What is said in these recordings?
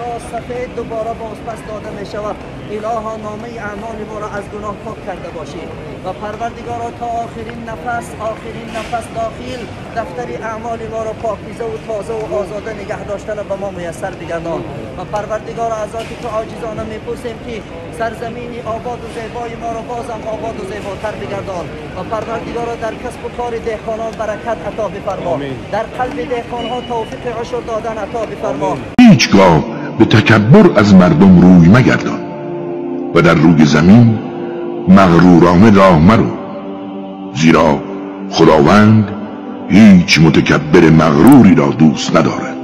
راست سفید دوباره باز پس داده می شود. الها نامه اعمال ما را از گناه پاک کرده باشی و پروردگارا تا آخرین نفس، آخرین نفس داخل دفتر اعمال ما را پاکیزه و تازه و آزاده نگه داشتن به ما میسر بگردان. و پروردگارا از ذات تو عاجزانه میپرسیم که سرزمین آباد و زیبای ما را بازم آباد و زیباتر بگردان. و پروردگارا در کسب و کار دهقانان برکت عطا بفرما، در قلب دهقانها توفیق عشر دادن عطا بفرما. هیچگاه به تکبر از مردم روی مگردان و در روی زمین مغرورانه راه مرو، زیرا خداوند هیچ متکبر مغروری را دوست ندارد.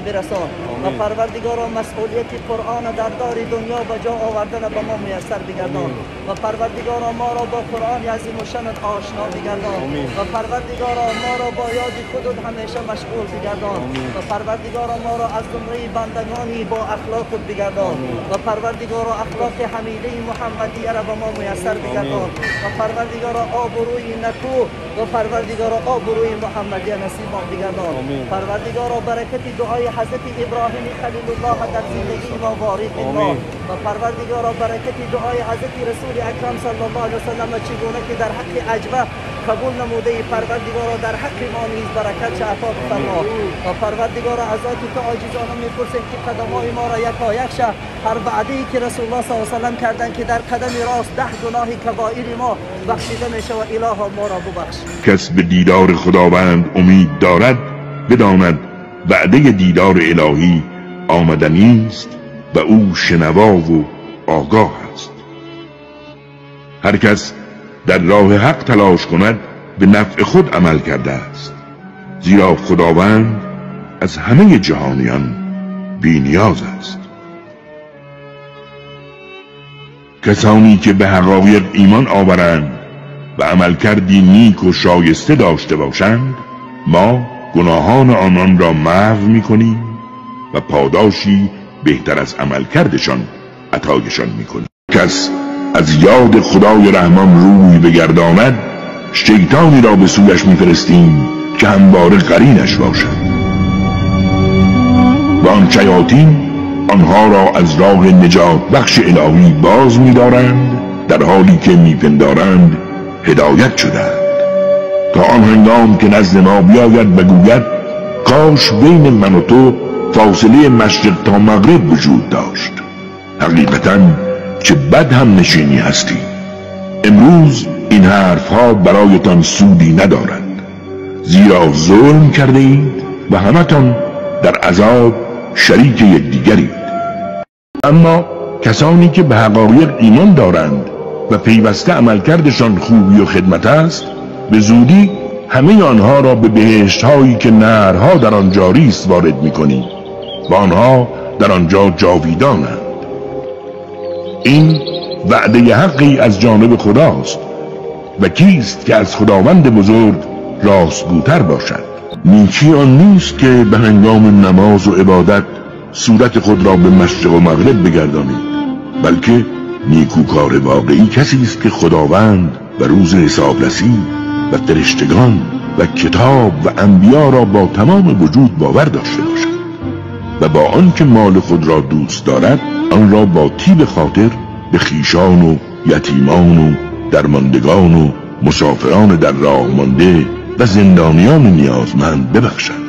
برسان و پروردگارا مسئولیت قرآن در دار دنیا به جا آوردن به ما میسر بگردان. و پروردگارا ما را با قرآن عظیم و شأن آشنا بگردان. و پروردگارا ما را با یاد خودت همیشه مشغول بگردان. و پروردگارا ما را از زمره بندگانی با اخلاق خود بگردان. و پروردگارا اخلاق حمیده محمدیه را به ما میسر بگردان. و پروردگارا آبروی نکو و پروردگارا آبروی محمدیه نصیب ما بگردان. پروردگارا برکت دعای حضرت ابراهیم خلیل الله در زندگی ما وارد بنما. و پروردگارا برکت دعای حضرت رسول اکرم صلی الله علیه و سلم چگونه که در حق عجبه قبول نموده ای، پروردگارا در حق ما نیز برکت عطا بفرما. و پروردگارا از ذات تو عاجزانه میپرسیم که قدمهای ما را یکایک شه هر وعده ای که رسول الله صلی الله علیه و سلم کردند که در قدم راست 10 گناه کبائر ما بخشیده میشه و الها ما را ببخش. کس به دیدار خداوند امید دارد بداند وعده دیدار الهی آمدنی است و او شنوا و آگاه است. هر کس در راه حق تلاش کند به نفع خود عمل کرده است، زیرا خداوند از همه جهانیان بی نیاز است. کسانی که به حقایق ایمان آورند و عملکردی نیک و شایسته داشته باشند، ما گناهان آنان را محو می‌کنیم و پاداشی بهتر از عملکردشان عطایشان می‌کنیم. کس از یاد خدای رحمان روی بگرداند، شیطانی را به سویش می‌فرستیم که همواره قرینش باشد و آن شیاطین آنها را از راه نجات بخش الهی باز می‌دارند، در حالی که می‌پندارند هدایت شدند، تا آن هنگام که نزد ما بیاید و گوید کاش بین من و تو فاصله مشرق تا مغرب وجود داشت. حقیقتا چه بد هم نشینی هستی. امروز این حرفها برایتان سودی ندارد، زیرا ظلم کرده اید و همتان در عذاب شریک یکدیگرید. اما کسانی که به حقایق ایمان دارند و پیوسته عملکردشان خوبی و خدمت است، به زودی همه آنها را به بهشت هایی که نهرها در آن جاری است وارد می‌کنیم و آنها در آنجا جاویدانند. این وعده حقی از جانب خداست و کیست که از خداوند بزرگ راستگوتر باشد؟ نیکی آن نیست که به هنگام نماز و عبادت صورت خود را به مشرق و مغرب بگردانید، بلکه نیکوکار واقعی کسی است که خداوند و روز حسابرسی و فرشتگان و کتاب و انبیا را با تمام وجود باور داشته باشد و با آنکه مال خود را دوست دارد آن را با طیب خاطر به خویشان و یتیمان و درماندگان و مسافران در راه مانده و زندانیان نیازمند ببخشد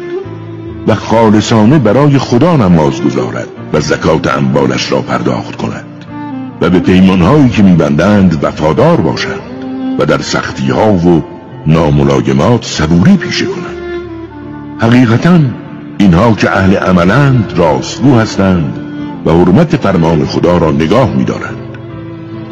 و خالصانه برای خدا نماز گزارد و زکات اموالش را پرداخت کند و به پیمانهایی که میبندند وفادار باشند و در سختیها و ناملایمات صبوری پیشه کنند. حقیقتا اینها که اهل عملند راستگو هستند و حرمت فرمان خدا را نگاه می‌دارند.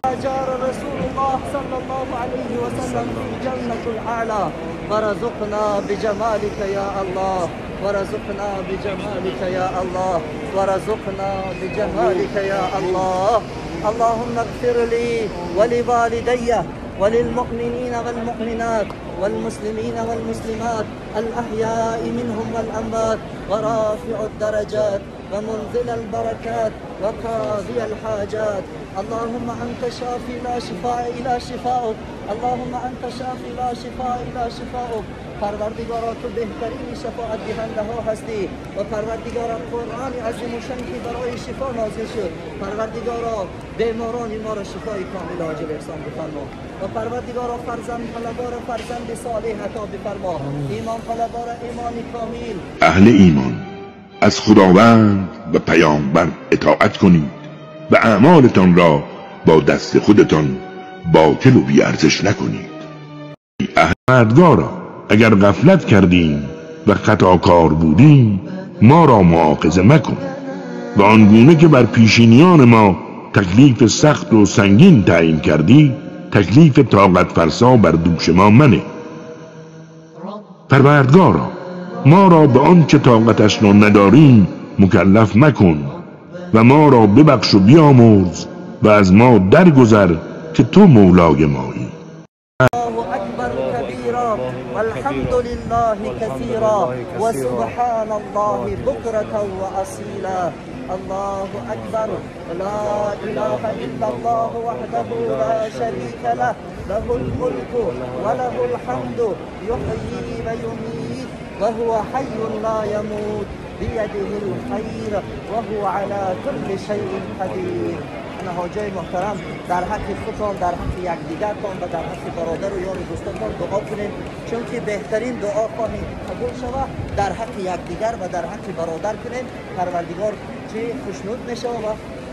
رسول الله صلی الله علیه و سلم فی جنة الاعلی ورزقنا بجمالک یا الله، ورزقنا بجمالک یا الله، ورزقنا بجمالک یا الله. اللهم اغفر لي ولوالدي وللمؤمنين والمؤمنات والمسلمين والمسلمات الأحياء منهم والأموات ورافع الدرجات ومنزل البركات وقاضي الحاجات. اللهم أنت شافي لا شفاء إلا شفاؤك، اللهم أنت شافي لا شفاء إلا شفاؤك. پروردگارا تو بهترین شفاعت دهنده ها هستی و پروردگارا قرآن عظیم الشان که برای شفا نازل شد، پروردگارا بیماران ما را شفای کامل عاجل احسان بفرما و پروردگارا فرزند طلبا را فرزند صالح عطا بفرما، ایمان طلبا را ایمان کامل. اهل ایمان از خداوند و پیامبر اطاعت کنید و اعمالتان را با دست خودتان باطل و بی‌ارزش نکنید. پروردگارا اگر غفلت کردیم و خطاکار بودیم ما را مؤاخذه مکن و آنگونه که بر پیشینیان ما تکلیف سخت و سنگین تعیین کردی تکلیف طاقت فرسا بر دوش ما منه. پروردگارا ما را به آنچه طاقتش را نداریم مکلف مکن و ما را ببخش و بیامرز و از ما درگذر که تو مولای مایی. والحمد لله كثيرا وسبحان الله بكرة وأصيلا. الله أكبر، لا إله إلا الله وحده لا شريك له، له الملك وله الحمد، يحيي ويميت وهو حي لا يموت، بيده الخير وهو على كل شيء قدير. حاجای محترم در حق خودتان، در حق یکدیگرتان و در حق برادر و یار و دوستانتان دعا کنید، چون که بهترین دعا خواهیم قبول شود در حق یکدیگر و در حق برادر کنیم، پروردگار چه خوشنود میشه و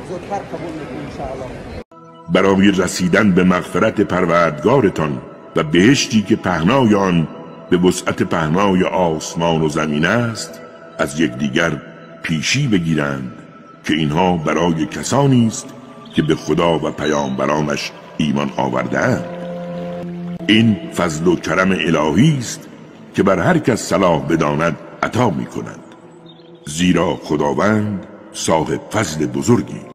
زودتر قبول میکنه انشاءالله. برای رسیدن به مغفرت پروردگارتان و بهشتی که پهنای آن به وسعت پهنای آسمان و زمین است از یکدیگر پیشی بگیرند که اینها برای کسانی است که به خدا و پیامبرانش ایمان آورده‌اند. این فضل و کرم الهی است که بر هر کس صلاح بداند عطا می‌کند، زیرا خداوند صاحب فضل بزرگی.